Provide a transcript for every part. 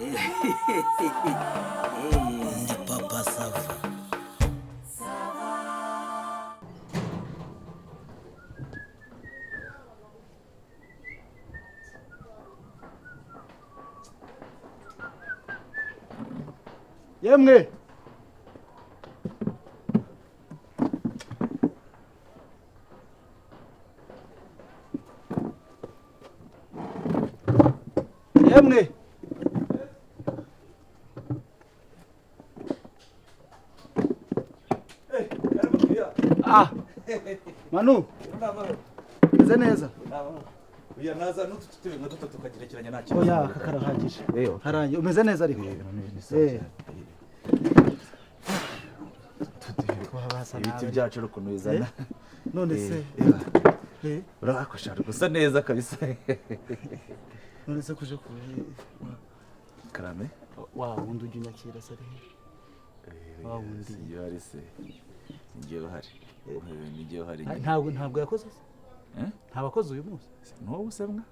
Ndi Papa Sava. Yemwe, yemwe. Ah, Manu, meze neza. Oya, naza n'utu tutebe nka dutatu tukagerekeranya, nta kibazo. Oya, aka karahagije. Eyo. Harangiye, umeze neza ariko. Eh. Wabasa Ibiti nawe. byacu ukuntu bizana. None se eh, Urakoshara gusa neza kabisa. None se kuje ku Karame. Wa wundi ujya unyakira se ari he? Wa wundi. Sinjye uhari se, sinjye uhari, ninjye uhari. Ntabwo yakoze se? Eh? Ntabwo akoze uyu munsi? N'uwo usemwa.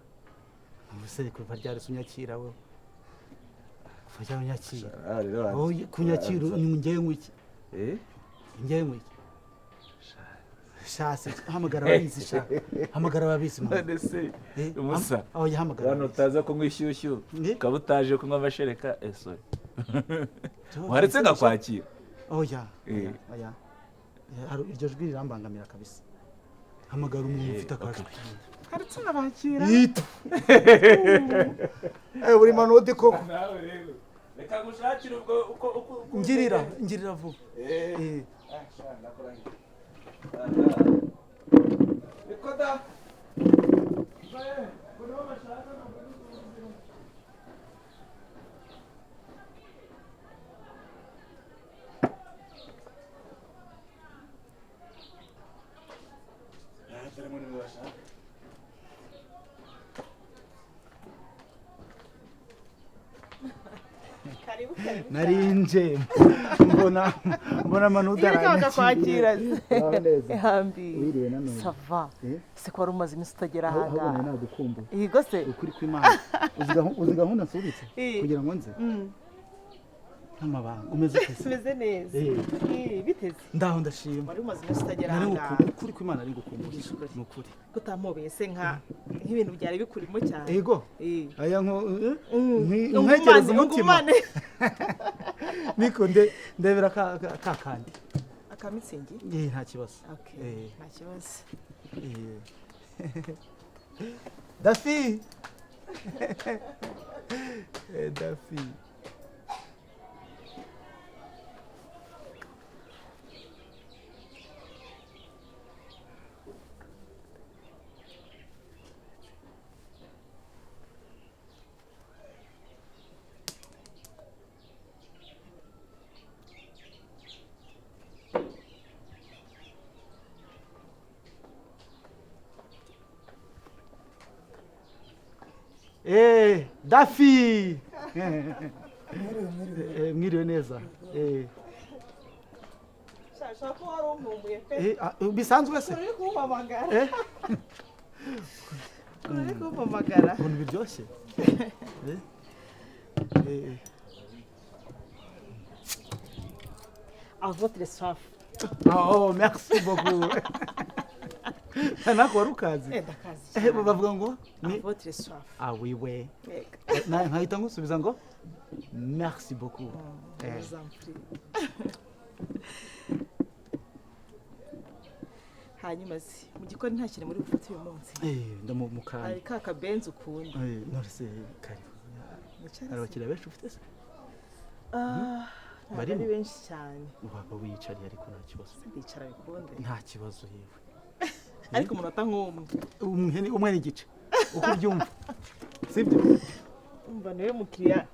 Ubuse kuva ryari se unyakira we? Kuva ryari unyakira? Ah, rero Wowe kunyakira ngewe ngwiki? Eh? Ngewe ngwiki? Shase, hamagara ababizi sha. Hamagara ababizi, mama. None se Eh, umusa aho yahamagara. hano utaza kunywa ishyushyu, Eh? ukaba utaje kunywa amashereka, eh, sorry, waretse ngakwakira. Oya. Eh. Oya. Iryo jwi rirambangamira kabisa. Hamagara umuntu ufite akajwi. Haretse nkabakira. Yita. Eh, uri manudi koko. Nawe rero reka ngushakire ubwo uko Ngirira, ngirira vuba. Eh. Eh. Niko da. Karibu, karibu. Narinje mbona manudi Iyo bakakwakira. Uraho neza. Hambi. Wiriwe nanone. Ça va? Eh? Se ko wari umaze iminsi utagera Ahubwo nari ahangaha? nagukumbuye. Yego se. Ukuri kw'Imana. Uzi gahunda nsubitse Eh. kugira ngo nze n'amabanga. Umeze ute se? Tumeze neza. Eh. Eh, biteze. Ndaho, ndashima. Wari umaze iminsi utagera Nari ahangaha. ngukumbuye. Ukuri kw'Imana, nari ngukumbuye. Ni ukuri. Ko utampobeye se nk'ibintu byari bikurimo cyane? Ego. Eh. Aya nko Ungumane, nkwegereza umutima. ungumane. Niko ndebera ka kandi. Aka Mützig? Eh, nta kibazo. Okay. Eh. Nta kibazo. Eh. Dafi. Eh, Dafi. Eh, Dafi. Eh, mwiriwe neza. Eh, Shaka ko wari unkumbuye pe. eh, ah, bisanzwe se? Uri kumpamagara. Eh, Uri kumpamagara. Ukuntu biryoshye. Eh. Eh. À votre soif. Oh, merci beaucoup. Nako wari ukazi. Eh, ndakazi. Eh, bavuga ngo À ni votre soif. Ah oui, we. Yego. Nkahita ngusubiza ngo merci beaucoup. Eh. Je vous en prie. Hanyuma se mu gikoni nta kintu muri bufate uyu munsi? Eh, ndamu mukanya. Hari ka kabenzi ukunda. Eh, none se karibu. Mwicare Hari se. abakiriya benshi ufite se? Ah, ntabwo Barimo? ari benshi cyane. Waba wiyicariye ariko nta kibazo. Ndicara bikunde? Nta kibazo yewe. Ariko umunota nk'umwe. Umwe n'igice. Uko ubyumva. Sibyo? Umva, niwe mukiriya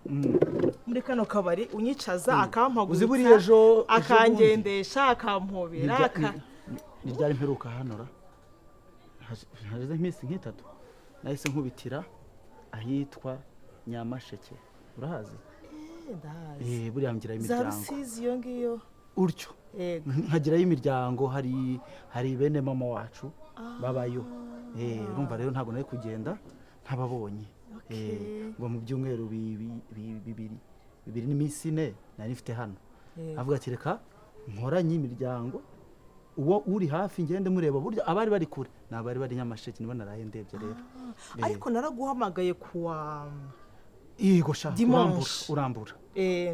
muri kano kabari unyicaza, akampagurutsa, Uzi buriya ejo akangendesha, akampobera, aka Ni ryari mperuka hano ra? Hashize nk'iminsi nk'itatu. Nahise nkubitira ahitwa Nyamasheke. Urahazi? Eh, ndahazi. Eh, buriya ngirayo Za imiryango. Rusizi iyo ngiyo. Utyo. Yego. Nkagirayo imiryango, hari bene mama wacu babayo. Eh, urumva rero ntabwo nari kugenda ntababonye. Ngo mu byumweru 2 2 n'iminsi 4 nari mfite hano. Avuga ati reka nkoranye imiryango, uwo uri hafi ngende mureba, burya abari bari kure ni abari bari Nyamasheke, nibo naraye ndebye rero. Ariko naraguhamagaye kuwa Yego sha. Dimanche. Urambura.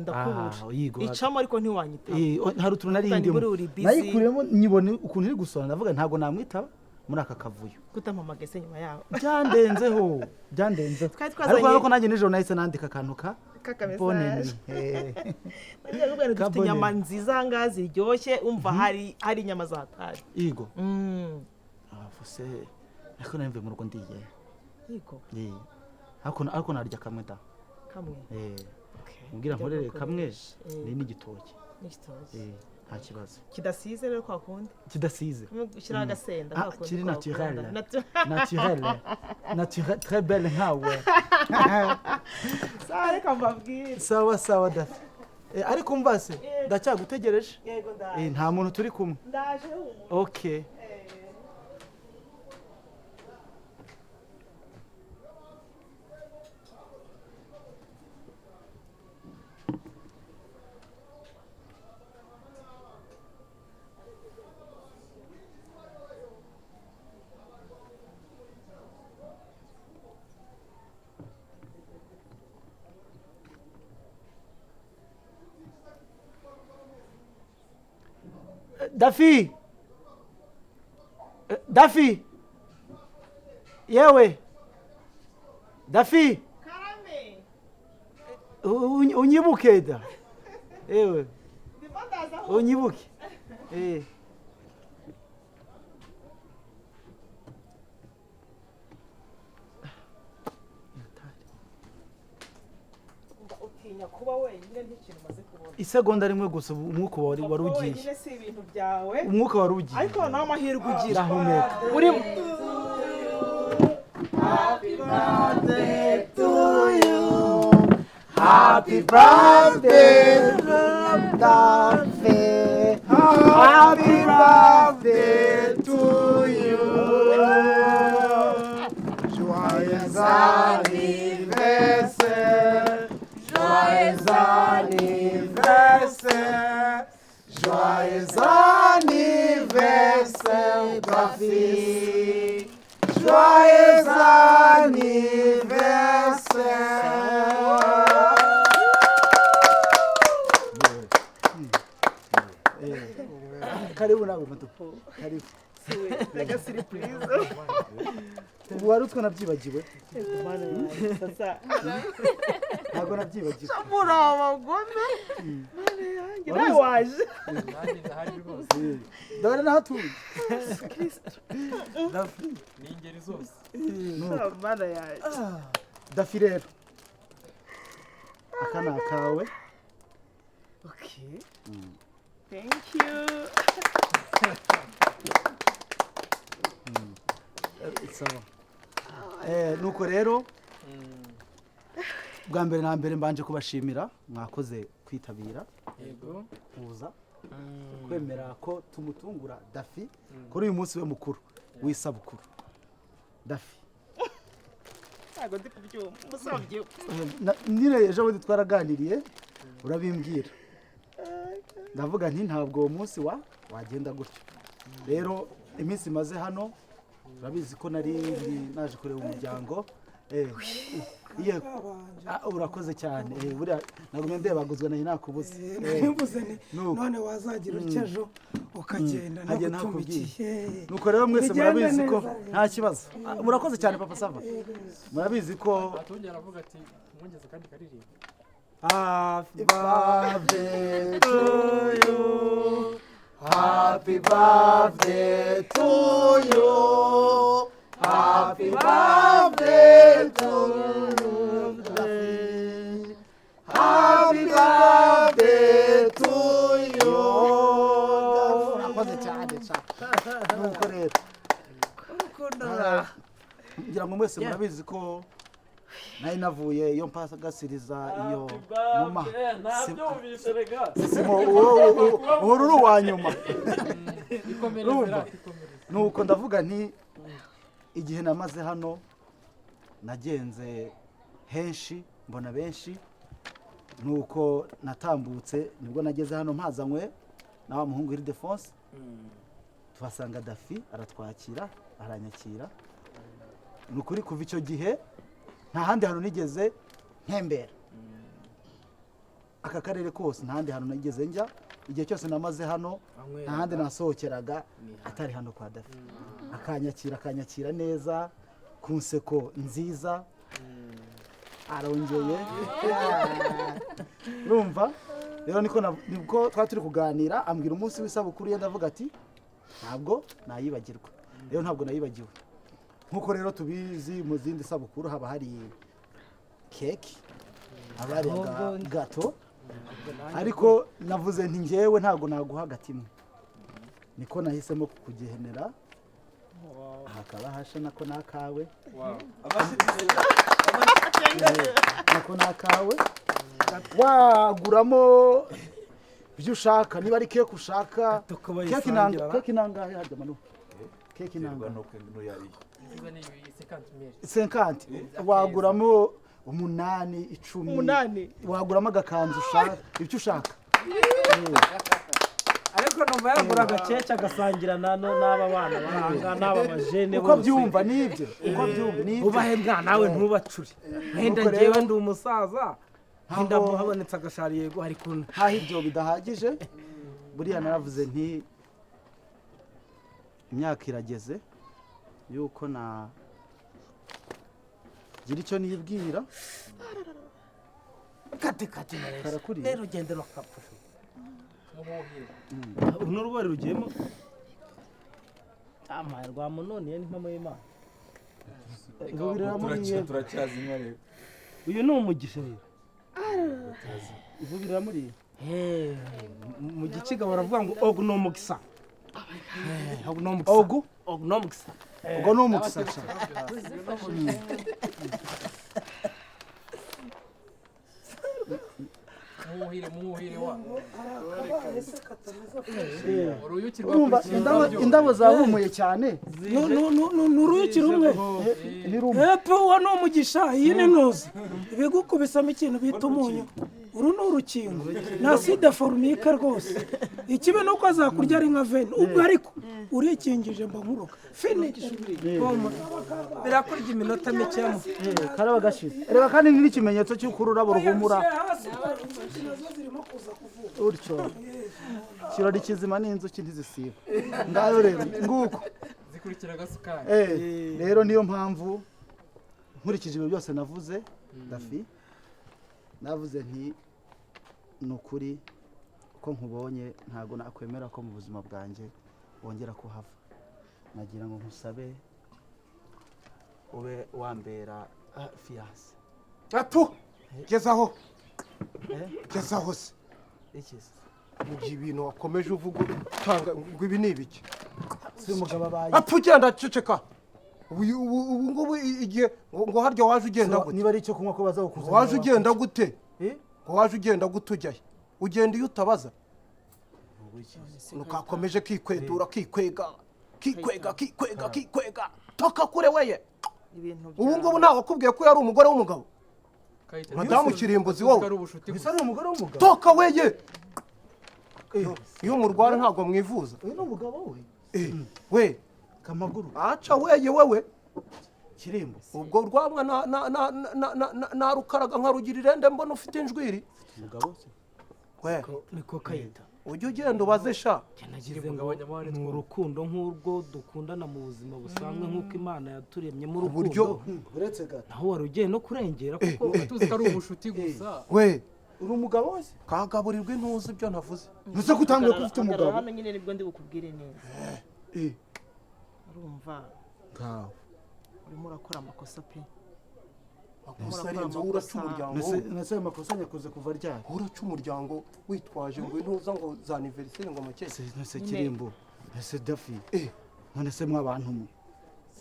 Ndakubura. Ah, yego. Icamo ariko ntiwanyitaba. Hari utuntu nari Kuko ndimo. uri busy. Nayikuremo nyibone ukuntu iri gusona, ndavuga ntabwo namwitaba muri aka kavuyo. Kutampamagaye se nyuma yaho? Byandenzeho, byandenzeho. Twari twazanye- Ariko urabona ko nanjye nijoro nahise nandika akantu ka Kaka bonne message. nuit. Nagiye kubwira ngo dufite Kabone. inyama nziza aha ngaha ziryoshye, umva hari inyama zatari. Yego. Ah, fose ariko nari mvuye mu rugo ndiye. Yego. Ariko narya kamwe da. Kamwe. Okay. Mbwira nkorere kamwe Eh. ni n'igitoki. N'igitoki. Nta kibazo. Kidasize rero kwa kundi. Kidasize. Kamwe ushyiraho agasenda Ah, kwa kundi kiri kwa naturel. kundi. Naturel. Naturel, très belle nkawe. Sawa, reka mbabwire. Sawa sawa Dafi. Ariko umva se, ndacyagutegereje. Yego, ndaje. Nta muntu turi kumwe. Ndaje humura. Okay. Dafi! Dafi! Yewe! Dafi! Karame. Unyibuke da! Yewe! Ndimo ndaza humura. Unyibuke! Utinya kuba wenyine n'ikintu umaze kubona. Isegonda rimwe gusa umwuka wari Kuba ugiye. wenyine si ibintu byawe. Umwuka wari ugiye. Ariko nawe amahirwe ugira. Ndahumeka. Uri Happy birthday, Dafi. Happy birthday to you. Joyeux anniversaire. Joyeux anniversaire. Joyeux anniversaire, Dafi. Joyeux anniversaire. Karibu nawe muto. Karibu. Reka surprise. Ubu wari utwo nabyibagiwe. Sasa Ntabwo nabyibagiwe. muri abagome. Mana yanjye, nawe waje. Nanjye ndahari rwose. Dore naho tuye. Dafi. Ni ingeri zose. Mana yanjye. Dafi rero. Aka ni akawe. Okay. Thank you. Sawa. Nuko rero bwa mbere na mbere mbanje kubashimira, mwakoze kwitabira Yego. kuza kwemera ko tumutungura Dafi kuri uyu munsi we mukuru w'isabukuru. Dafi, Ntabwo ndi kubyumva. Umusabye. Nyine ejo bundi twaraganiriye urabimbwira, ndavuga nti ntabwo uwo munsi wa wagenda gutyo. Rero iminsi maze hano urabizi ko nari naje kureba umuryango. Urakoze cyane. Buriya nagumye ndebaguzwa nayo nakubuze. Ntibuze ni Nuko. none wazagira utya ejo ukagenda Nkagenda nagutumbikiye. Nuko rero mwese Bigende murabizi ko neza. nta kibazo. Ah, murakoze cyane Papa Sava, murabizi ko Atongera aravuga ati mwongeze kandi karirimba. Happy birthday to you. Happy birthday to you. Happy birthday to you. Happy birthday to you. Urakoze cyane cyane. Nuko rero ngira ngo mwese murabizi ko nari navuye iyo mpagasiriza iyo muma Nabyumvise rega. Simo uwo uri uwa nyuma. Ikomereze. Urumva? Rata ikomereze. Nuko ndavuga nti igihe namaze hano nagenze Henshi mbona benshi, nuko natambutse nibwo nageze hano mpazanywe na wa muhungu Ildefonse, tuhasanga Dafi aratwakira, aranyakira. Ni ukuri kuva icyo gihe nta handi hantu nigeze ntembera aka karere kose, nta handi hantu nigeze njya. Igihe cyose namaze hano nta handi nasohokeraga atari hano kwa Dafi. Akanyakira, akanyakira neza ku nseko nziza. Arongeye urumva rero niko nibwo twari turi kuganira, ambwira umunsi w'isabukuru ye, ndavuga ati ntabwo nayibagirwa. Rero ntabwo nayibagiwe. Nk'uko rero tubizi, mu zindi sabukuru haba hari keke, haba hari gato, ariko navuze nti njyewe ntabwo naguha agatimwe, niko nahisemo kukugenera. Hakaba hashe nako nakawe, nako nakawe, waguramo ibyo ushaka, niba ari keke ushaka. Keke keke nangahe harya Manu? Keke nangahe? Nziza ni iyi 50 mille. 50, waguramo umunani, 10. Umunani. Waguramo agakanzu ushaka, ibyo ushaka. Ariko numva yagura agakeke agasangira n'aba bana baranga n'aba bajene Uko byumva nibyo, uko byumva nibyo. Ubahe mwana nawe, ntubacure wenda. Nuko Njyewe rero- ndi umusaza wenda habonetse agashari, yego, ariko Nkaho ibyo bidahagije, buriya naravuze nti imyaka irageze yuko na gira icyo nibwira. Kate kate. Karakuriye. Rero ugende bakapfusha. Muhuhire. Uru ni urubori rugiyemo amaye rwa munoniye n'impamo y'Imana. Ivu Turacyazinywa rero. Uyu ni umugisha rero. Ivu biramuriye. Eh, mu gikiga baravuga ngo ogu ni umugisa. Eh, ogu ni umugisa. Ogu? Ogu ni umugisa. Ubwo ni umugisa. Muhuhire, muhuhire wa. Akabaye se katameze fresh. Uruyuki Urumva rwakurikiye indabo, ururabyo. indabo zahumuye cyane. Ni uruyuki rumwe. Ni rumwe. Epe, uwo ni umugisha, iyi ni ntuzi ibigukubisamo ikintu bita umunyu. Uru ni urukingo ni acide formique rwose. Ikibi ni uko azakurya ari nka veni ubwo, ariko urikingije mba nkuruka fini. Birakurya iminota mike. Karaba gashize. Reba, kandi ni n'ikimenyetso cy'uko ururabo ruhumura. Hasi inzuki nazo zirimo kuza kuvuka. Utyo ikirori kizima n'inzuki ntizisiba. Ngayo rero nguko. Zikurikira agasukari. Rero niyo mpamvu nkurikije ibyo byose navuze, Dafi, navuze nti ni ukuri uko nkubonye ntabwo nakwemera ko mu buzima bwanjye wongera kuhava. Nagira ngo nkusabe ube wambera fiancé. Atu gezaho, gezaho se. Iki se? Mu gihe ibintu wakomeje uvuga utanga ngo ibi ni ibiki? Si umugabo abaye. Apfa, ugenda, ceceka. Ubu ngubu igihe ngo harya waje ugenda gute? Niba ari icyo kunywa ko baza kukuzanira. Waje ugenda gute? Eh? Ngo waje ugenda gute? Ujyahe? Ugenda iyo utabaza, nukakomeje kikwedura, kikwega, kikwega, kikwega, kikwega, toka kure weye. Ibintu Ubu ngubu ntawe wakubwiye ko yari umugore w'umugabo. Kayitare. Madamu Kirimbuzi Tuzi ko wowe. ari ubushuti Bisa gusa. ni umugore w'umugabo. Toka weye, iyo murwara ntabwo mwivuza. Uyu ni umugabo we. Eh, we. Kamaguru. Aca weye wewe. Kirimbo. Ubwo rwamwa na na na na na na na rukaraga nka rugira irende, mbona ufite injwiri. Umugabo se. We. Niko kayita. Ujye ugenda ubaze sha. Nagize ngo ni urukundo nk'urwo dukundana mu buzima busanzwe, nk'uko Imana yaturemye mu Uburyo- rukundo. Uretse gato. Naho wari ugiye no kurengera kuko Tuzi ko ari ubushuti gusa. We. Uri umugabo wese. Kagaburirwa intuzi ibyo ntavuze. Ntuse ko utangiye ko ufite umugabo. Hano nyine nibwo ndi bukubwire neza. Eh. Urumva, Ngaho. urimo urakora amakosa pe. Gusa arenze wowe uraca umuryango. Nese ayo makosa nyakoze kuva ryari? Wowe uraca umuryango witwaje ngo intuza, ngo za anniversaire, ngo amakeke. Nese Kirimbo. Nese Dafi. Eh. None se mwabantu mwe.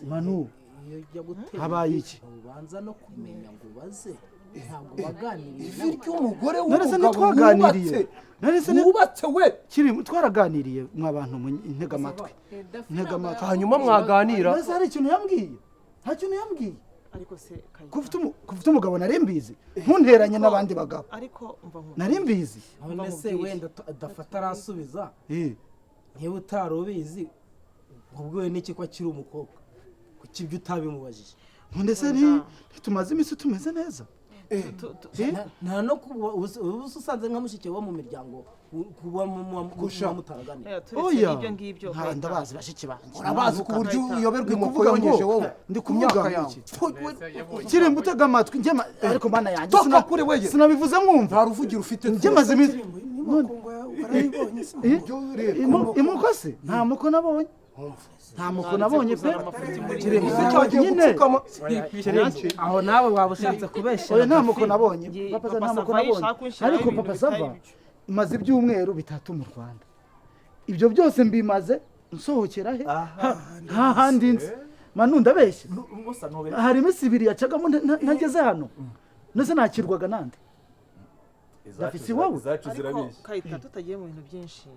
Manu Iyo ujya gutera habaye iki? ubanza no kumenya ngo ubaze, ntabwo waganiriye. Ivi ry'umugore None se w'umugabo ntitwaganiriye? wubatse. None se Wubatse we. Kirimbo, twaraganiriye mwabantu mwe, ntega amatwi. Ntega amatwi. Hanyuma mwaganira. None se hari ikintu yambwiye? Nta kintu yambwiye. Ariko se Kayita, Ko ufite umugabo nari mbizi, ntunteranye n'abandi bagabo. Ariko mva nkubwire. Nari mbizi. None se wenda adafata arasubiza, niba utari ubizi ubwo n'iki ko akiri umukobwa, kuki ibyo utabimubajije? None se ntitumaze iminsi tumeze neza? Nta no kuba ubu usanze nka mushiki wo mu miryango kuba mutaraganira. Eh, turetse Oya. n'ibyo ngibyo, Nta, Kayita. ndabazi bashiki banjye. Urabazi ku buryo uyoberwa Ndi inkoko kuvuga ngo- yongeje wowe ndi ku kuvuga myaka ngo yawe. iki? Kirimba utega amatwi njye ariko mana yanjye, Toka kure weye. sinabivuze mwumva. Nta ruvugiro ufite. Njye maze iminsi Warayibonye se? Imuko se nta muko nabonye, nta muko nabonye pe. Ese cyagiye Nyine. gupfukama? Aho nawe waba ushatse kubeshyera. Oya, nta muko nabonye. Nge- Papa Papa nta muko Sava nabonye. yishaka kunshyiraho Ariko ibintu Papa bitari Sava, byo. maze ibyumweru 3 mu Rwanda, ibyo byose mbimaze nsohokera he? Nta handi nzi. Manu, ndabeshya? Hari iminsi 2 yacagamo ntageze hano. Nese nakirwaga nande? Dafisi wowe? Izacu Ariko zirabeshya. Kayita, tutagiye mu bintu byinshi,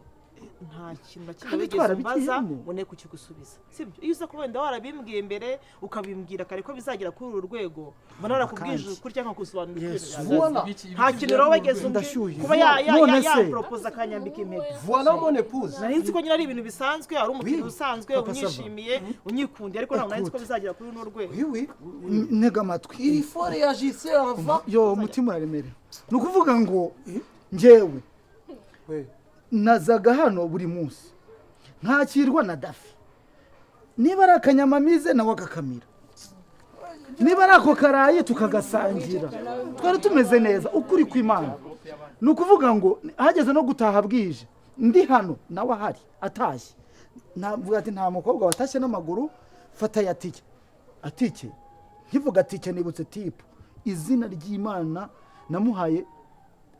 nta kintu na kimwe Kandi wigeze umbaza twarabigiyemo. ngo ne kukigusubiza, sibyo? Iyo uza kuba wenda warabimbwiye mbere, ukabimbwira kare ko bizagera kuri uru rwego, mbona narakubwije Kandi. ukuri cyangwa nkakusobanurira uko ibintu Voilà. bihagaze. Nta kintu rero wigeze umbwira Ndashyuhiye. kuba ya ya None ya se? yaporopoza akanyambika impeta. Voilà mon épouse. Nari nzi ko nyine ari ibintu bisanzwe, ari umukiriya usanzwe Papa Sava. unyishimiye, unyikundiye, ariko ntabwo nari nzi ko bizagera kuri runo rwego. Oui, oui. Ntega amatwi. Il faut réagir avant. Yo, umutima uraremerewe. Ni ukuvuga ngo njyewe Oui. nazaga hano buri munsi nkakirwa na Dafi, niba ari akanyamamize nawe akakamira, niba ari ako karayi tukagasangira, twari tumeze neza ukuri kw'Imana. Ni ukuvuga ngo hageze no gutaha bwije ndi hano nawe ahari atashye, navuga ati nta mukobwa watashye n'amaguru, fata ya tike. Atike nkivuga tike nibutse tip, izina ry'Imana namuhaye.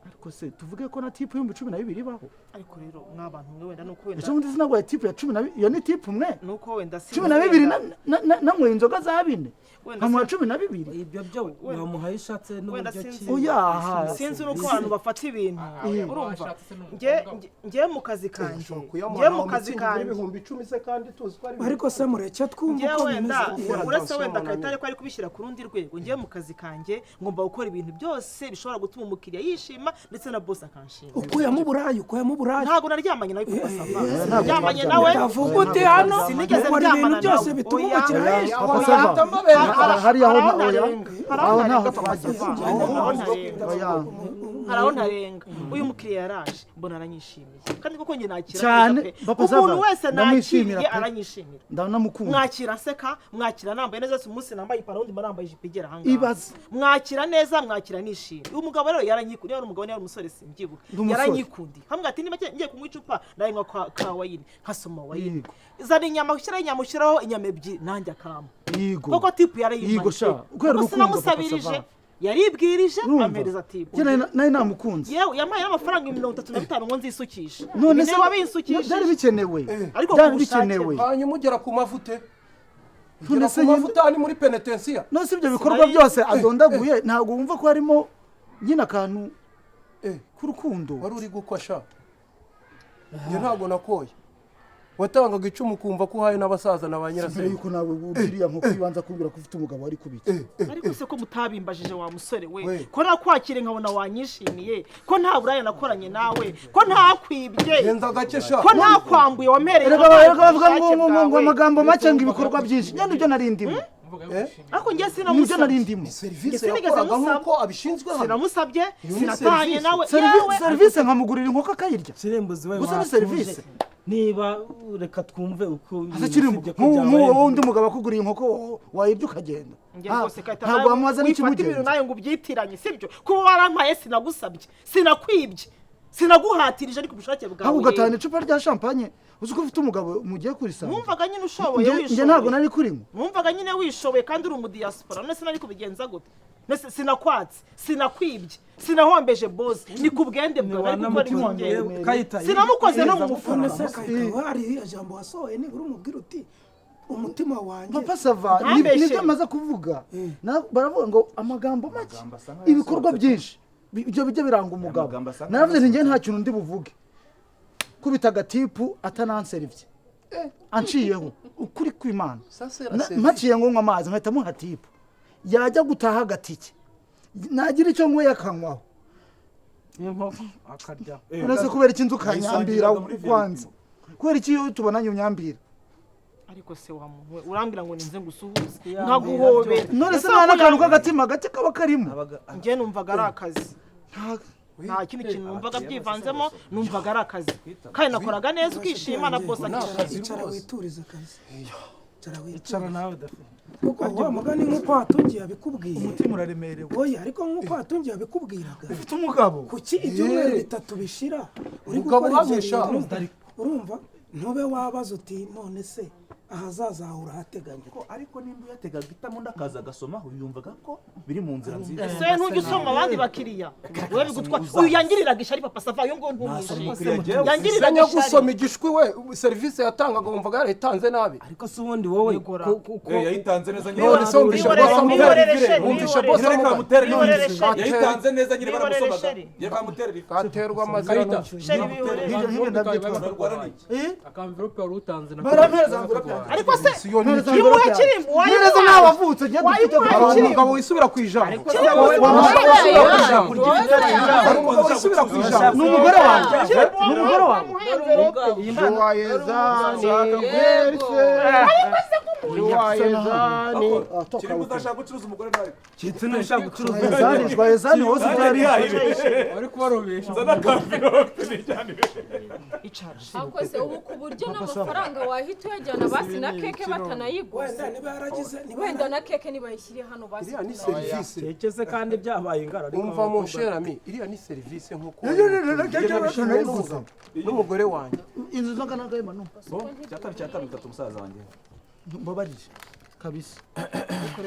Ariko se tuvuge ko na tip 12,000 ibaho? Ariko rero mw'abantu mwe, wenda nuko wenda Ejo bundi sinaguhaye tip ya cumi na iyo ni tip mwe. Nuko wenda sinzi 12 wenda- nanyweye inzoga za bine, Wenda nkamuha 12. Ibyo byo wamuhaye ushatse Wenda n'uburyo sinzi. ki? Oya. Sinzi nuko abantu bafata ibintu, urumva? Nge mu kazi kanjye, Kuyamuha nge mu nawe kazi mitsingi kanjye 10,000 se kandi tuzi ko ari Ariko se mureke twumve Ngewe uko wenda bimeze. uretse wenda Kayitare ko ari kubishyira ku rundi rwego, ngewe mu kazi kanjye ngomba gukora ibintu byose bishobora gutuma umukiriya yishima ndetse na boss akanshima. Ukuyemo uburaya, ukuyemo uburaya. Ntabwo naryamanye nawe kuko Sava Ntabwo naryamanye twaryamanye. nawe. Ndavuga uti hano Sinigeze ukora ibintu ndyamana byose nawe. bituma Oya. umukiriya yishima. Papa Sava, hariya aho oya, Hari aho aho ntaho ntarenga, Papa twageze. Sava. Hari aho ntarenga. Oya. Hari aho ntarenga. Uyu mukiriya yaraje mbona aranyishimiye, kandi koko njye nakira Cyane, neza pe. Papa Sava, Umuntu wese ndamwishimira nakiriye pe. aranyishimira. Ndanamukunda. Mwakira nseka, mwakira nambaye neza. Si umunsi nambaye ipantaro, undi mba nambaye ijipo igera ahangaha. Ibaze. Mwakira neza, mwakira nishimye. Uyu mugabo rero yaranyikunda, niba ari umugabo, niba ari umusore simbyibuka. Ndi umusore. Yaranyikundiye, hamwe ati niba ngiye kunywa icupa nayinywa kwa ka wine, nkasoma wine. Yego. Zana inyama, ushyiraho inyama, ushyiraho inyama ebyiri nanjye akampa. Yego. Koko tip yarayimpaye Yego sha, pe. kubera Kuko urukundo, Papa sinamusabirije, Sava. yaribwirije Urumva? ampereza tip. Njye nari namukunze. Yewe, yampaye n'amafaranga 35 ngo nzisukishe. None Ibi se niwe wabinsukishije. byari bikenewe? Ariko Byari ku bushake bikenewe. Hanyuma ugera ku mavute, None ugera se ku mavuta ni muri penetensiya. None se ibyo bikorwa byose adondaguye, ntabwo wumva ko harimo nyine akantu k'urukundo? Wari uri gukosha, njye ntabwo nakoye. Watangaga icumu ukumva ko uhaye n'abasaza na ba Mbere nyirasenge. yuko nawe uriya nkoko ibanza kubwira ko ufite umugabo wari kubiki. Ariko se ko mutabimbajije wa musore we? We. Ko nakwakire nkabona wanyishimiye, ko nta buraya nakoranye nawe, ko ntakwibye, Genza gake sha. ko ntakwambuye, wampereye Erega wampaye erega bavuga ngo ubushake ngo ngo ngo bwawe. amagambo make ngo ibikorwa byinshi. Nyine ibyo nari ndimo. Ariko njye Nibyo sinamusabye. nari ndimo. Serivisi Sinigeze yakoraga musaba. nk'uko abishinzwe hano. Sinamusabye, Iyo ni sinatahanye serivisi. nawe yewe. Serivisi nkamugurira inkoko akayirya. Kirembuzi we, Gusa ni watuje. serivisi. Niba reka twumve uko Ese kirimo usibye ko nk'ubu byabaye. nk'uwo wundi mugabo akuguriye inkoko wayirya ukagenda. Njye rwose Kayita, Ntabwo nawe wamubaza wifata ibintu n'ikimugenza. nawe ngo ubyitiranye, sibyo? Kuba warampaye sinagusabye, sinakwibye, sinaguhatirije, ariko ubushake bwawe. Ahubwo ugatahana icupa rya champagne uzi ko ufite umugabo mugiye kurisanga. Mwumvaga nyine ushoboye, Njye ntabwo wishoboye. nari kurinywa. Mwumvaga nyine wishoboye kandi uri umudiyasipora. None sinari kubigenza gute? None sinakwatse, sinakwibye, sinahombeje boss, ni ku bwende bwawe ari gukora iby'ingenzi. Kayita, Sinamukoze no mu None mufuka. se Kayita, hari iriya jambo wasohoye, nibura umubwira uti umutima wanjye. Papa Sava, Ntambeshe. nibyo amaze kuvuga. Baravuga ngo amagambo make Amagambo asa nk'ayasohotse ibikorwa pe. byinshi. Ibyo bijya biranga umugabo. Amagambo asa Naravuze nti njye nk'ayasohotse. nta kintu ndi buvuge, kubita agatipu atananserivye anciyeho, ukuri kw'Imana. Ça, c'est la service. Mpaciye ngo nywa amazi nkahita muha tip. Yajya gutaha agatike, nagira icyo nyweye akanywaho. Akarya. Uretse kubera iki inzu ukanyambira kwanza? Kubera iki iyo tubonanye unyambira? Ariko se wa muntu we, urambwira ngo ninze ngusuhuze nkaguhobera? None se nta n'akantu k'agatima gake kaba karimo? Njye numvaga ari akazi, nta kindi kintu numvaga byivanzemo, numvaga ari akazi kandi nakoraga neza ukishima na boss akishima. Icara witurize akazi, icara witurize. Icara nawe dafe. Kuko wa mugani nk'uko watungiye abikubwiye. Umutima uraremerewe. Oya, ariko nk'uko watungiye abikubwiraga. Ufite umugabo. Kuki ibyumweru 3 bishira uri Umugabo gukora ibyo urampisha. bintu, urumva ntube wabaza uti none se ahazaza hawe urahateganya ute? Ariko nimba uyategaga itamo undi akaza agasomaho, yumvaga ko biri mu nzira nziza. Ese ntujya usoma abandi bakiriya? Wowe bigutwa uyu yangiriraga ishyari, papa sava, uyu nguyu ntumwishimiye, yangiriraga Senya ishyari. gusoma igishwi we, serivisi yatangaga wumvaga yarayitanze nabi. Ariko se ubundi wowe Yegora. Yayitanze neza nyine. None se wumvishe Wihorere, boss amugana? wihorere, sheri, Wumvishe wihorere. boss Nyine reka amugana? mutere. Wihorere, sheri. Yayitanze neza nyine, Wihorere, baramusomaga. sheri. Reka mutere. Katerwa amazina. Karita. Sheri, wihorere. Hirya hirya ndabyitwara. Urarwara n'iki? Akamverope wari utanze na Barampereza envelope yanjye. Ariko se Siyo ni Mpereza iyo envelope umuha yanjye. kirimbo Mpereza nawe wavutse njye dufite. Wayimuhaye. Hari Kirimbo. umugabo wisubira ku ijambo. Wowe. Hari umugabo wisubira ku ijambo. Ni umugore wanjye, ni umugore wanjye. Kirimbo udashaka gucuruza umugore nawe. Kitsina ushaka gucuruza. Joyezani, joyezani wose utari. Wari kubarobesha. Zana akamvirope nijyanire. Icara. Ariko se ubu ku buryo n'amafaranga wahita uyajyana, basi na keke batanayiguze. Wenda niba yaragize niba Wenda na keke nibayishyire hano basi. Iriya ni serivisi. Keke se kandi byabaye ingara ariko Umva abakobwa- mu sherami, iriya ni serivisi nk'uko n'umugore wanjye. Inzu nzoga nagaye manu. 5 5 3, musaza wanjye. Mbabarire kabisa,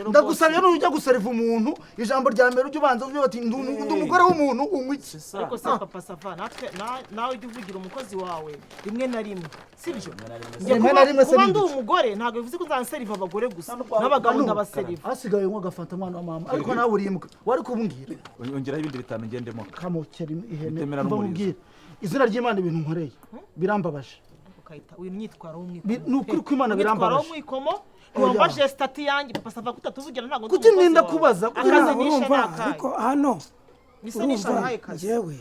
ndagusabye, nujya guseriva umuntu, ijambo rya mbere ujye ubanza uvuge bati ndi umugore w'umuntu, unywa iki? Ariko se papa sava, natwe nawe ujya uvugira umukozi wawe rimwe na rimwe, sibyo? Njye Rimwe na rimwe se kuba ni ndi igice. umugore ntabwo bivuze ko nzaseriva abagore gusa, n'abagabo ndabaseriva. Hasigaye nko agafata mwana wa mama, ariko nawe uri imbwa wari kubumbwira. Ongeraho ibindi 5 ngendemo. Kamukera ihene. Bitemera Mva n'umurizo. nkubwire, izina ry'Imana, ibintu nkoreye birambabaje. Ukahita uyu myitwaro w'umwikomo. Ni ukuri kw'Imana Umwitwaro birambabaje. w'umwikomo ntiwambaje sitati yanjye, papa sava, kutatuvugira ntabwo ndi Kuki umukozi ndinda wawe. kubaza? Akazi nishe Urumva, ni akahe? ariko hano Bisa nishe urumva akahe kazi? njyewe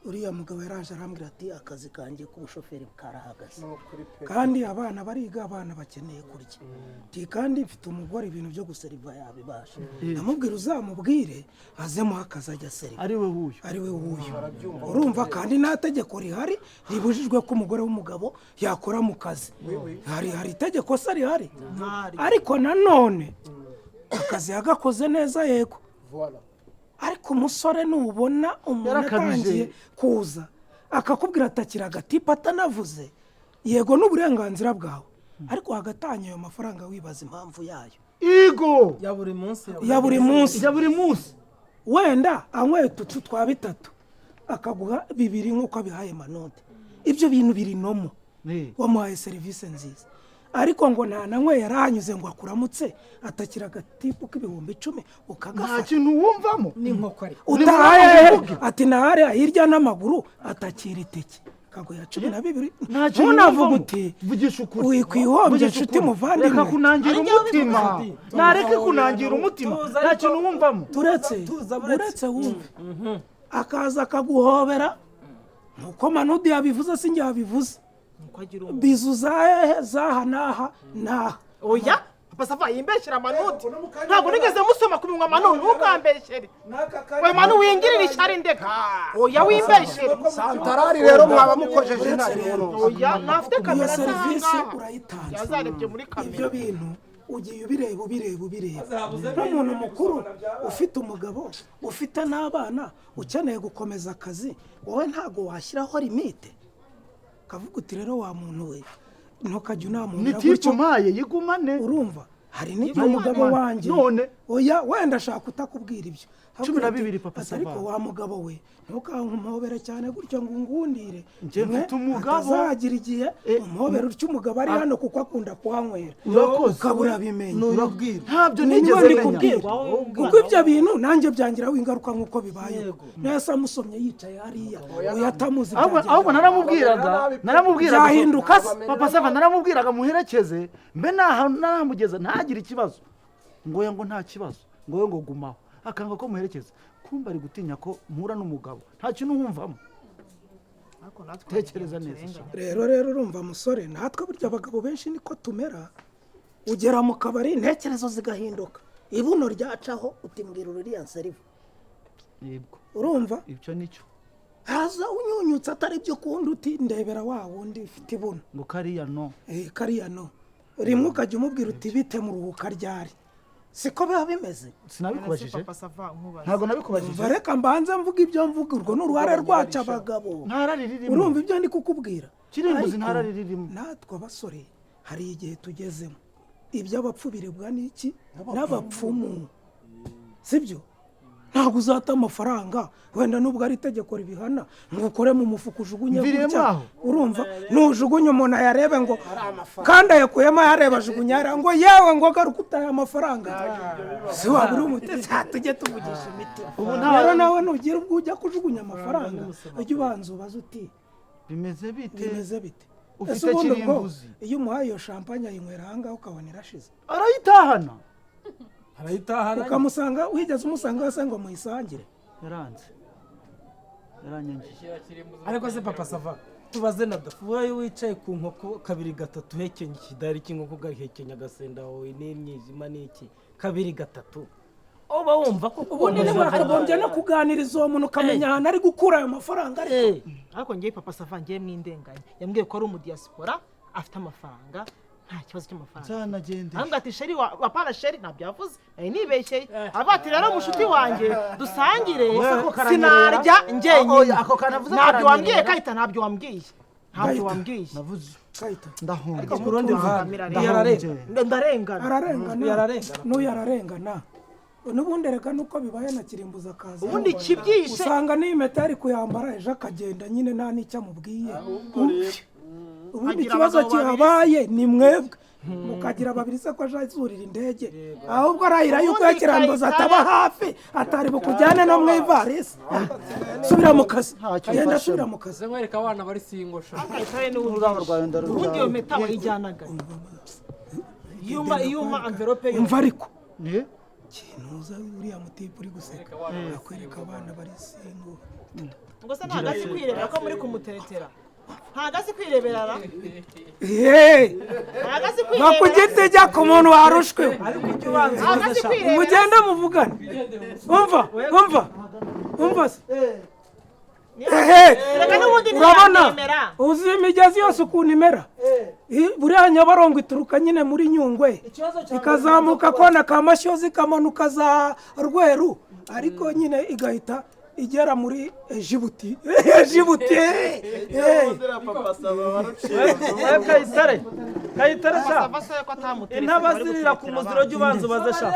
uriya mugabo yaraje arambwira ati akazi kanjye k'ubushoferi karahagaze, kandi abana bariga, abana bakeneye kurya. Ati kandi mfite umugore, ibintu byo guseriva yabibasha. Ndamubwira uzamubwire azemuha akazi ajya seriva. Ari we wuyu. Ari we wuyu, urumva? Kandi nta tegeko rihari ribujijwe ko umugore w'umugabo yakora mu kazi. Hari itegeko se rihari? Ariko nanone akazi yagakoze neza, yego. Ariko umusore nubona umuntu Yarakabije. atangiye kuza akakubwira atakira agatipa atanavuze, yego n'uburenganzira bwawe, ariko hagatanya ayo mafaranga wibaza impamvu yayo. Igo. Ya buri munsi. Ya buri munsi. Ya buri munsi. Wenda anyweye ututu twa 3 akaguha 2 nk'uko abihaye manote, ibyo bintu biri nomo, wamuhaye serivisi nziza. Ariko ngo nta nanyweye yarahanyuze ngo akuramutse, atakira agatipu k'10,000 Nta ukagafata. kintu wumvamo. N'inkoko ariko. Utahaye ati nahariya hirya n'amaguru, atakira iteke kaguha 12. Nta kintu Ntunavuga wumvamo. uti Vugisha ukuri. wikwihombye Vugisha inshuti ukuri. muvandimwe. Reka kunangira Ariko umutima. bivuze. Nareke kunangira umutima. Tuza Nta ariko- kintu wumvamo. Turetse Tuza buretse. uretse wumve, akaza akaguhobera nkuko Manudi yabivuze, sinjye yabivuze. Nuko agira umuntu. Bizu zahehe zaha n'aha n'aha. Oya, papa sava, yimbeshyera amanoti, ntabwo nigeze musoma ku minwa. Manu, ntukambeshyere. Oya manu, wingirire ishyari, ndeka. Oya, wimbeshyere. Santarari rero mwaba mukojeje intare mu Oya, ntafite Iyo kamera serivisi z'ahangaha. urayitanze, Yazarebye muri ibyo kamera. bintu ugiye ubireba ubireba ubireba nk'umuntu mukuru ufite umugabo ufite n'abana ukeneye gukomeza akazi, wowe ntabwo washyiraho limite ukavuga uti rero wa muntu we, ntukajya Ni unamubwira tipu gutyo. mpaye yigumane. Urumva hari n'igihe umugabo wanjye None. oya wenda ashaka kutakubwira ibyo. 12, papa Ati, ariko Sava. wa mugabo we, ntukankumpobere cyane gutyo ngo ungundire. Njye Mwe mfite umugabo. hatazagira igihe umuhobera utyo umugabo ari hano kuko akunda kuhanywera, Urakoze. ukabura bimenya. Nuyubwira. Ntabyo Niba nigeze ndi menya. kubwira, kuko ibyo bintu nanjye byangiraho ingaruka nk'uko bibaye nese amusomye yicaye hariya oya atamuzi Ahubwo byagenda. ahubwo naramubwiraga Byahinduka se? Papa Sava, naramubwiraga muherekeze mbe naha naramugeza ntagire ikibazo. Ngo oya, ngo nta kibazo, ngo we ngo gumaho, akanga ko muherekeza. Kumva ari gutinya ko mpura n'umugabo, nta kintu wumvamo. Tekereza neza sha. Rero urumva musore, natwe burya abagabo benshi niko tumera. Ugera mu kabari intekerezo zigahinduka, ibuno ryacaho utimbwira uriya nseriva. Yego. Urumva? Ibyo nicyo. Haza unyunyutse atari byo ukundi, uti ndebera wa wundi ufite ibuno. Ngo kariya no. Eh, kariya no. Rimwe ukajya umubwira uti bite, muruhuka ryari? Siko biba bimeze. Sinabikubajije, ntabwo nabikubajije. Umva, reka mbanze mvuga ibyo mvuga, urwo ni uruhare rwacu abagabo. Nta rari ririmo. Urumva ibyo ndi kukubwira? Kirimbuzi Ariko nta rari ririmo. Natwe abasore hari igihe tugezemo iby'abapfu birebwa n'iki n'abapfumu, sibyo? Ntabwo uzata amafaranga, wenda nubwo ari itegeko ribihana, ngo ukore mu mufuka ujugunye Mviriyemo gutya. aho. Urumva, nujugunye umuntu ayarebe ngo kandi ayakuyemo, ayareba ajugunya hariya, ngo yewe, ngo garuka utaye amafaranga, si waba uri umutetsi? Tujye tuvugisha imitima. Ubu nta- Rero nawe nugira ubwo ujya kujugunya amafaranga, ujye ubanza ubaze uti bimeze bite? Bimeze bite? Ufite Ese ubundi ubwo kirimbuzi. iyo umuhaye iyo champagne ayinywera ahangaha ukabona irashize? Arayitahana. Arayitahana. Ukamusanga, wigeze umusanga hose ngo muyisangire? Yaranze, yaranyangiye. Ariko se Papa Sava, tubaze na dafu, wowe wicaye ku nkoko kabiri gatatu uhekenya ikidari cy'inkoko, ugahekenya agasenda wawe n'imyijima n'iki kabiri gatatu, uba wumva ko Ubundi ntiwakagombye no kuganiriza uwo muntu ukamenya ahantu ari gukura ayo mafaranga? Ariko Ariko ngewe Papa Sava, ngewe mwindenganya, yambwiye ko ari umudiyasipora afite amafaranga, nta kibazo cy'amafaranga. Nzanagende. Ahubwo ati chéri wa apana chéri, ntabyo yavuze, nari nibeshyeye. Avuga ati rero mushuti wanjye dusangire, Ako karanyerera. sinarya njyenyine. Oya, ako kanavuze Ntabyo wambwiye. karanyerera. Kayita, ntabyo wambwiye, ntabyo wambwiye. Navuze Kayita. Ndahunga. Ariko Ku rundi ruhande, Ndarengana. Ndarengana. Ararengana. Yararengana. N'uyu ararengana n'ubundi. Reka nuko bibaye na kirimbuzi akaza. Ubundi ikibyishe usanga n'iyi mpeta ari kuyambara, ejo akagenda nyine nta n'icyo amubwiye. Ubundi Agira ikibazo abagabo babiri. kihabaye ni mwebwe mukagira babiri se ko aje azurira indege, ahubwo arahira yuko Ubundi yakirambuza Kayitare- ataba hafi, atari bukujyane no mu ivarisi. Subira mu kazi. Ntacyo Genda. mfashemo. Subira mu kazi. Ze nkwereka abana bari single sha. Kayitare niwe Ururabo rwawe ndarurya. Ubundi iyo mpeta wayijyanaga yuma envelope yo Umva ariko. Ni? Kintuza uriya mutipe uri guseka akwereka abana bari single. Ngo se ntabwo azi kwirebera ko muri kumuteretera? Ntabwo azi kwirebera ra? Yeee! Ntabwo azi Va ku kwirebera. giti, jya ku muntu warushwe. Ariko ujye ubanza Ntabwo ubaze azi sha. kwirebera. Mugende muvugane. Umva, umva, umva se. Ehe! Reka n'ubundi Urabona ntiyabyemera. uzi imigezi yose ukuntu imera? Buriya Nyabarongo ituruka nyine muri Nyungwe, ikazamuka kona ka Mashyozi, ikamanuka za Rweru, ariko nyine igahita igera muri Ejibuti. Ejibuti. We Kayitare, Kayitare sha. Sava se ko atamuteretse? Intaba zirira ku muziro, jya ubanza ubaze sha.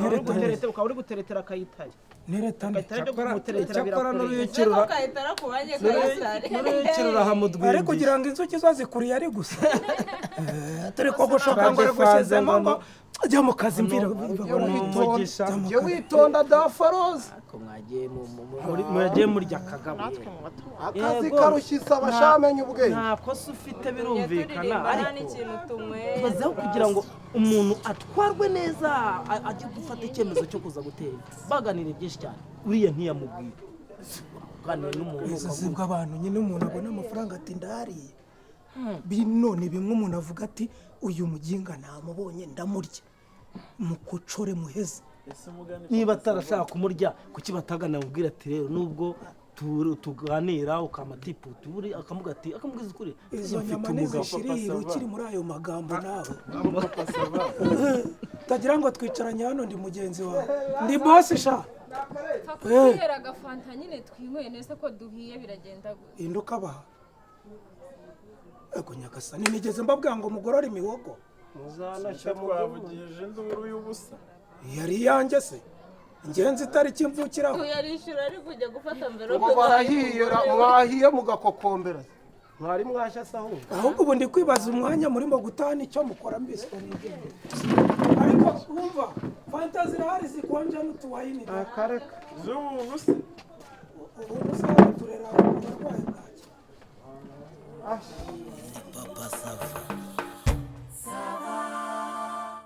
Uri guterete, ukaba uri guteretera Kayitare. Neretane. Kayitare byo kumuteretera Icyakora birakureba. n'uruyuki rura Kayitara kubanye Kayitare. n'uruyuki rurahamudwindiye. Ariko kugira ngo inzuki zo zikuriye ari gusa. Turi kogoshoka ngo rugushyizemo ngo jya mu kazi, mvira. Umugisha. Jya witonda dafaroza. Mwagiye muragiye murya kagabo. Natwe mu bato Akazi Yego. karushyitsa abashamenya ubwenge. Nta kosa ufite, birumvikana. Turirimba nta Ariko n'ikintu tunyweye. tubazeho kugira ngo umuntu atwarwe neza, ajye gufata icyemezo cyo kuza gutera inda, baganiriye byinshi cyane, uriya ntiyamubwira uganira n'umuntu Izo ukavuga. zibwa abantu nyine, umuntu abona amafaranga ati ndariye. Bino ni bimwe umuntu avuga ati uyu muginga namubonye, ndamurya mukocore muheze. Niba atarashaka kumurya, kuki batagana amubwira ati rero nubwo tuganira ukama tipu turi, akamuga ati, akamubwiza ukuri? Izo Mfite nyama umugabo. ntizishirira ukiri muri ayo magambo nawe utagira ngo twicaranye hano, ndi mugenzi wawe, ndi boss sha. Pfa kutwihera agafanta nyine twinyweye neza ko duhiye, biragenda gute? Hinduka baha. Ego nyagasani, nigeze mbabwira ngo mugorore imihogo. Muzanashya. Twavugije induru y'ubusa. Yari iyanjye se ingenzi itariki mvukiraho? Tuyarishyura ari kujya gufata envelope. Ubu barahiyera, mwahiye mugakokombera, mwari mwashya se ahubwo. Ahubwo ubu ndi kwibaza umwanya murimo gutahana icyo mukora mbese. Ariko wumva fanta zirahari zikonje n'utuwayini. Akareka. Z'ubuntu se? Ubu usanga turera abarwayi bwaki. Papa Sava.